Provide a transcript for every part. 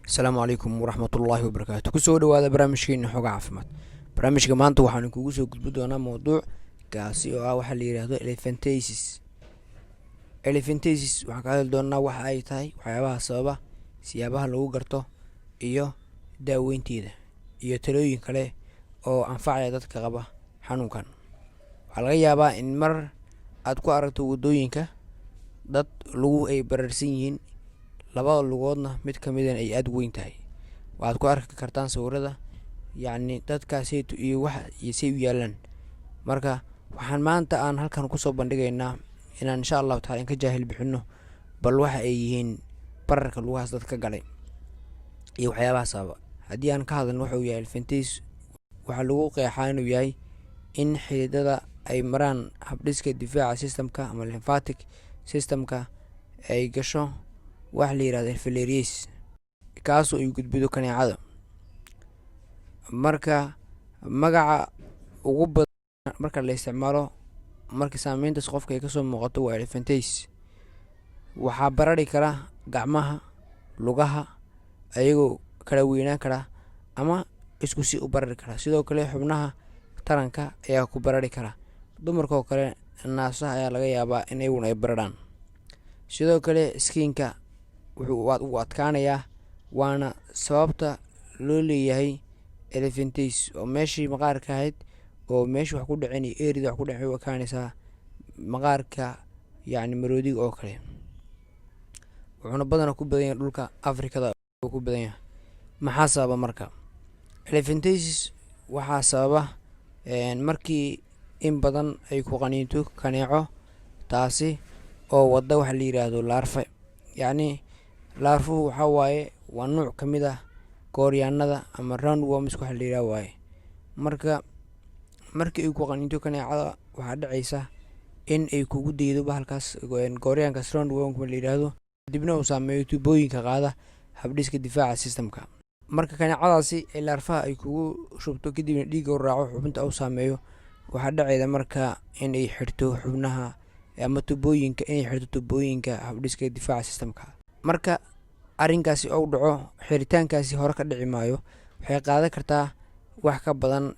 Asalaamu calaykum waraxmatullaahi wabarakaatu. Kusoo dhawaada barnaamijkeena Xoga Caafimaad. Barnaamijka maanta waxaanu kugu soo gudbi doonaa mowduuc kaasi oo ah waxaa la yidhaahdo elephantiasis. Elephantiasis waxaan ka hadli doonaa waxa ay tahay, waxyaabaha sababa, siyaabaha lagu garto iyo daaweynteeda, iyo talooyin kale oo anfacaya dadka qaba xanuunkan. Waxaa laga yaabaa in mar aad ku aragto waddooyinka dad luguhu ay bararsan yihiin, labada lugoodna mid ka midana ay aada u weyn tahay. Waxaad ku arki kartaan sawirada, yacni dadkaaseytu iyo wax iyo say u yaalaan. Marka waxaan maanta aan halkan kusoo bandhigaynaa inaan insha Allahu tacala in ka jaahil bixino bal waxa ay yihiin bararka lugahaas dadka galay iyo waxyaabaha sababa. Haddii aan ka hadalno waxa uu yahay elephantiasis, waxaa lagu qeexaa inuu yahay in xididada ay maraan habdhiska difaaca systemka ama lymphatic systemka ay gasho waxa la yihahdo filariasis, kaasoo ay gudbido kaneecada. Marka magaca ugu badan marka la isticmaalo marka saameyntaas qofka ay kasoo muuqato waa elephantiasis. Waxaa barari kara gacmaha, lugaha, ayagoo kala weynaan kara ama isku si u barari kara. Sidoo kale xubnaha taranka ayaa ku barari kara. Dumarka oo kale naasaha ayaa laga yaabaa in iyaguna ay bararaan. Sidoo kale skinka wuxuu uu adkaanayaa, waana sababta loo leeyahay elephantiasis, oo meeshii maqaarka ahayd oo meeshii wax ku dhaceen iyo erida wax ku dhaceen u ekaanaysaa maqaarka, yacni maroodiga oo kale. Wuxuuna badanaa ku badan yahay dhulka Afrikada ku badan yahay. Maxaa sababa marka elephantiasis? Waxaa sababa markii in badan ay ku qaniinto kaneeco, taasi oo wadda waxa la yiraahdo larvae. Yacni larvuhu waxaa waaye waa nuuc ka mid ah gooryaanada ama roundworms waxa la yidhaha waaye. Marka markii ay ku qaniinto kaneecada, waxaa dhacaysa in ay kugu daydo bahalkaas gooryaankaas roundworm la yidhaahdo, dibna uu saameeyo tubooyinka qaada habdhiska difaaca systemka. Marka kaneecadaasi ay larvaha ay kugu shubto, kadibna dhiigga u raaco, xubinta uu saameeyo, waxaa dhacayda marka in ay xirto xubnaha ama tubooyinka, inay xirto tubooyinka habdhiska difaaca systemka. Marka arrinkaasi uu dhaco, xiritaankaasi hore ka dhici maayo. Waxay qaadan kartaa wax ka badan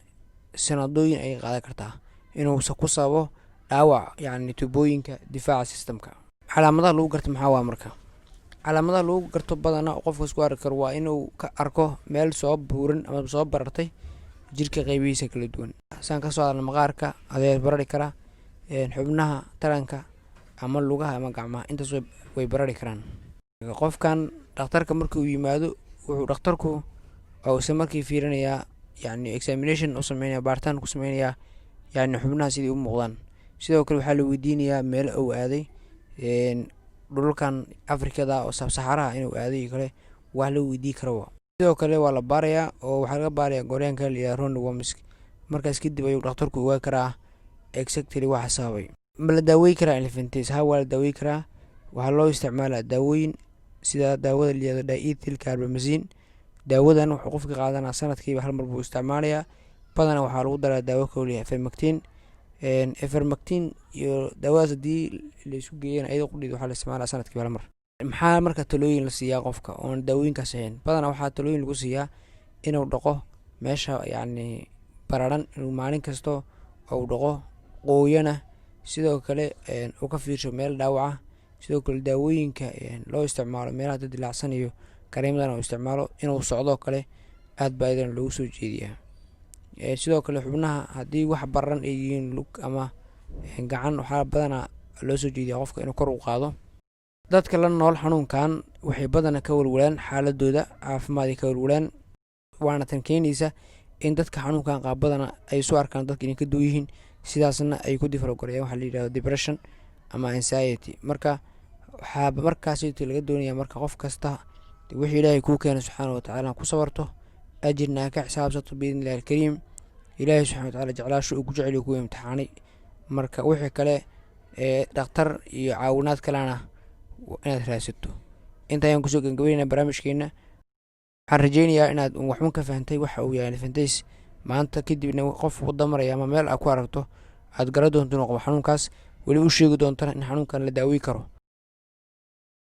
sanadooyin ayay qaadan kartaa inuusa ku sababo dhaawac, yacni tubooyinka difaaca systemka. Calaamadaha lagu garto maxaa waa? Marka calaamadaha lagu garto badana qofka isku arki karo waa inuu ka arko meel soo buuran ama soo barartay jirka qeybihiisa kala duwan. Saan kasoo hadalna, maqaarka ayaa barari karaa, xubnaha taranka ama lugaha ama gacmaha, intaas way barari karaan. Qofkan dhakhtarka markii uu yimaado, wuxuu dhakhtarku isla markii fiirinayaa, yacni examination u sameynaya, baaritaan ku sameynayaa, yacni xubnaha sidai u muuqdaan. Sidoo kale waxaa la weydiinayaa meelo uu aaday, dhulalkan Afrikada oo sabsaxaraha inuu aaday iyo kale wax la weydii karo. Sidoo kale waa la baarayaa oo waxaa laga baarayaa gooryaanka la yidhaha roundworms. Markaas kadib ayuu dhakhtarku ogaa karaa exactly waxa sababay. Ma la daawey karaa elephantiasis? Ha, waa la daawey karaa. Waxaa loo isticmaalaa daawooyin sida daawada la yihahdo diethylcarbamazine. Daawadan wuxuu qofka qaadanaa sanadkiiba hal mar buu isticmaalayaa. Badanaa waxaa lagu daraa daawo kaloo layahay ivermectin. Ivermectin iyo daawadaas haddii la isku geeyana, iyada qudheed waxaa la isticmaalaa sanadkiiba hal mar. Maxaa marka talooyin la siiyaa qofka oon daawooyinkaas ahayn? Badanaa waxaa talooyin lagu siiyaa inuu dhaqo meesha, yacni bararan, inuu maalin kasto uu dhaqo, qooyana. Sidoo kale uu ka fiirsho meel dhaawaca. Sidoo kale daawooyinka loo isticmaalo meelaha dad dilaacsan iyo kareemadan uu isticmaalo, inuu socdoo kale aad baa iyadana loogu soo jeediyaa. Sidoo kale xubnaha haddii wax baran ay yihiin, lug ama gacan, waxaa badanaa loo soo jeediyaa qofka inuu kor u qaado. Dadka la nool xanuunkan waxay badanaa ka walwalaan xaaladooda caafimaad ay ka walwalaan, waana tan keenaysa in dadka xanuunkan qaab badana ay isu arkaan dadka inay ka duwan yihiin, sidaasna ay ku develop gareeyaan waxa la yidhahdo depression ama anxiety. Marka waxaa markaasito laga doonaya marka qof kasta wixii Ilaahay kuu keena subxaana wa tacaala ku sabarto, ajirna ha ka xisaabsato biidni Illahi alkariim. Ilaahay subxana wa tacala jeclaasho uu ku jeceliyo kuwa imtixaanay. Marka wixii kale ee dhakhtar iyo caawinaad kalena inaad raadsato. Inta ayaan kusoo gabagabeynaa barnaamijkeena. Waxaan rajeynayaa inaad waxun ka fahantay waxa uu yahay elephantiasis. Maanta kadibna qof wada maraya ama meel aad ku aragto aad garan doonto inuu qabo xanuunkaas, weli u sheegi doontana in xanuunkan la daawey karo.